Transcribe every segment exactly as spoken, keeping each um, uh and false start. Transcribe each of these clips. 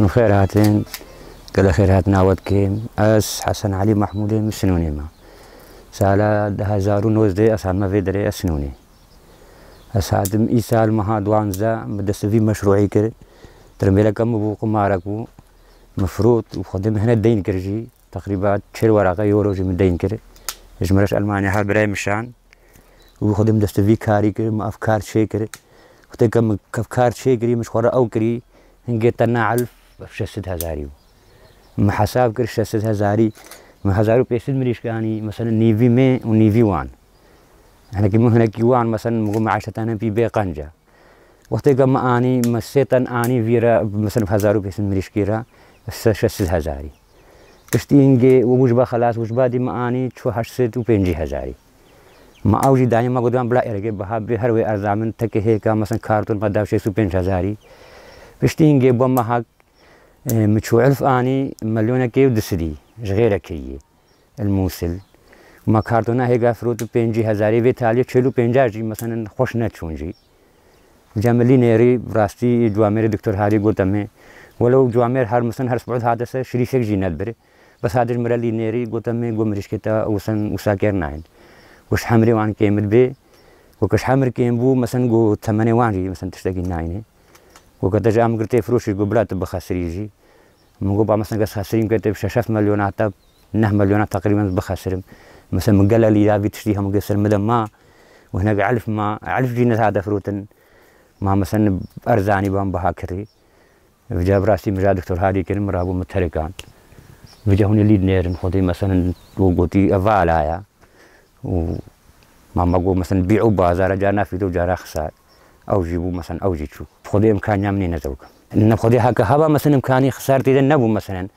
Xêr hatin, gelek xêr hatina we dikêm. Ez Hesen Elî Mehmûdê, min Sinûnê me. Sala du hezar û nozdeh ez hatime vê derê, ez Sinûnê. Ez hatim îsal meha duwanzdeh, min dest vî meşrûî kir. Tirmbêleke min bû, qimarek bû. Min firot û xwedê min hine deyn kir jî. Teqrîba çêl weraqe euro jî min deyn kir. Ji min re ji Elmanya her birayê min şand. Û xwedê min dest vî karî kir, min ev kar çê kir. Wextê ke min ev kar çê kirî, min ji xwe re ew kirî, hingê te ne elf, ev şeş sed hezarî bû. Min hesab kir şeş sed hezarî, min hezar û pênc sed mirîşk anî, mesela nîvî me û nîvî wan. Hinekî min, hinekî wan, mesela min got meîşetane pî bê qenc e. Wextê ke min anî, min sê ten anî vî re, mesela hezar û pênc sed mirîşkî re, se-, şeş sed hezarî. Piştî hingê û wij be xelas, wij badî min anî çû heşt sed û pêncî hezarî. Ma ew jî dayê me got, "Wan bila êrege biha bê her wê erza min teke hêka, mesela karton me da şêst û pênc hezarî." Piştî hingê bo me hak, e, min çû elf anî, milyonekê û du sedî ji xêre kirî. El Mûsil. Ma kartona hêga firot û pêncî hezarî, vê taliyê çel û pênca jî, mesela, xweş neçûn jî. Ca min lî nêrî, rastî, Cuamêrê Doktor Hadî gote me, welew Cuamêr her, mesela, her sibût hate se, şirîşek jî nedibir. Bes hate ji min re lî nêrî, gote me, got, "Mirîşkê te wisa, wisa kêr nayên." Got, "Ji hemirê wan kêm dibê." Got, "Ji hemir kêm bû, mesela, got, temenê wan jî, mesela, tiştekî nayînê." Got, "Ke te ji em girtê firoşî, got, bila tu bixesirî jî." Min got, "Ba, mesela, kes xesirîm ke tê bi şeş heft milyona heta neh milyona teqrîben bixesirim." Mesela, min gelek lîra vî tiştî hemû ser min de ma û hinek elf ma, elf jî nehate firotin. Ma, mesela, erzanî ban biha kirî. Vêca bi rastî min ja Doktor Hadî kirin, min rabû min terikan. Vêca hûn ê lîd nêrin, xwedê, mesela, û gotî, "Ev vala ya." Û ma me got, mesela, bî û bazara, cara fîdo, cara xisar. Ew jî bû, mesela, ew jî çû. Xwedê imkaniya min nîne zewk. Ne xwedê heke heba, mesela, imkanî xisar tê de nebû, mesela.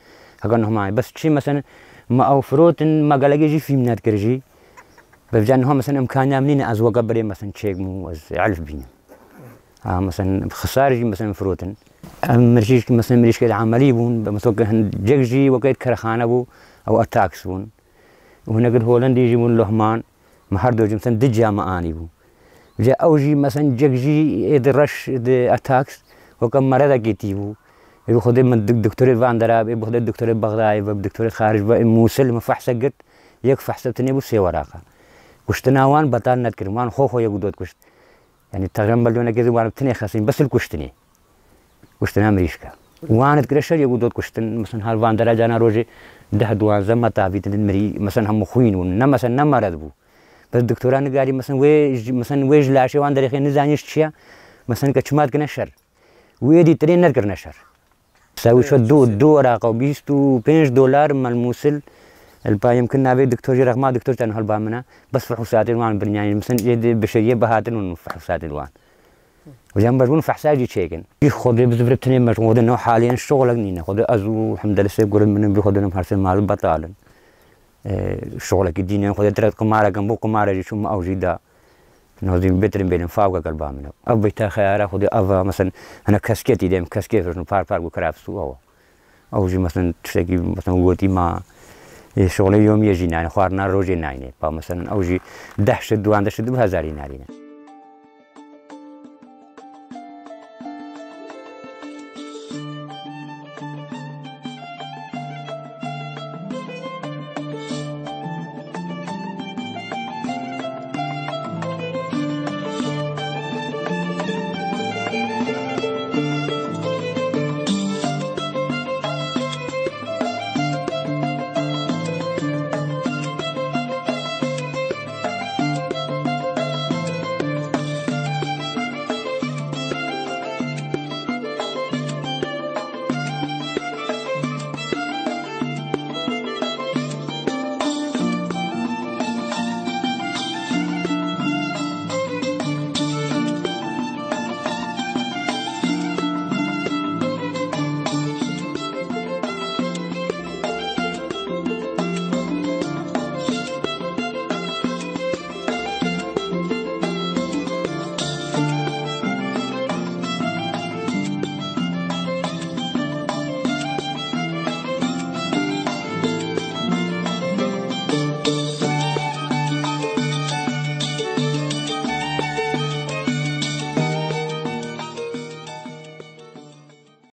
Heke nuhmayê. Bes çi, mesela, me ew firotin, me gelekê jî fîm nedikir jî. Bevca niha, mesela, imkaniya min nîne ez weke birê, mesela, çêk bûm, ez elf bînim. Ha, mesela, xisar jî, mesela, firotin. Em mirîşk, mesela, mirîşkê de emelî bûn, mesela, ke hin cek jî weke kerxane bû, ew ataks bûn. Û hinek di Holendî jî bûn lohman, me her do jî, mesela, di ciya me anî bû. Vêca ew jî, mesela, cek jî ê di reş, di ataks, weke meredekê tî bû. Ê bi xwedê min dik-, doktorê van dera, ê bi xwedê doktorê Bexdayê ve, doktorê xarij ve, ê Mûsil min fehse girt, yek fehse tinê bû sê weraqa. Kuştina wan betal nedikir, wan xwe xwe yek û dot kuşt. Yanî teqrîben milyonekê zî wan tinê xesîn, bes li kuştinê. Kuştina mirîşka. Wan dikire şer yek û dot kuştin, mesela, her van dera cana rojê deh duwanzeh me tavîtin mirî, mesela, hemû xwîn bûn. Ne, mesela, ne mered bû. Bes doktora nigarî, mesela, wê ji, mesela, wê ji laşê wan derêxê nizanî ji çi ye, mesela, ke çima dikine şer. Wê dî tirê nedikirine şer. Sewî Evet, ço du, sewî. Du weraqa û bîst û pênc dolar me li Mûsil, li payê min kir navê doktor jî rexma doktor ten hol ba min e. Bes fihûsatên wan birnyanî, mesela, ê di bişeriyê bihatin û fihûsatên wan. Hocam, mecbûr fehsa jî çêkin. Jî Xwedê bi zivir tinê mecbûr, Xwedê no halên şoxlek nîne. Xwedê ez û hemdelisê gurin min bi Xwedê no her sê mal betalin. E, şoxlekî dînin, Xwedê direkt qimarekin bû, qimare jî çûm ew jî da. Nozî bêtirin bêlin, fawke kel ba min. Ev beyta xeyara Xwedê, ev, mesela, hene kesketî dem, keskê firşin, par par gu kerafsu ew. Ew jî, mesela, tiştekî, mesela, gotî ma, e, şoxlê yomiyê jî nayne, xwarina rojê nayne. Pa, mesela, ew jî deh şid, duwandeh şid, du hezarî narîne.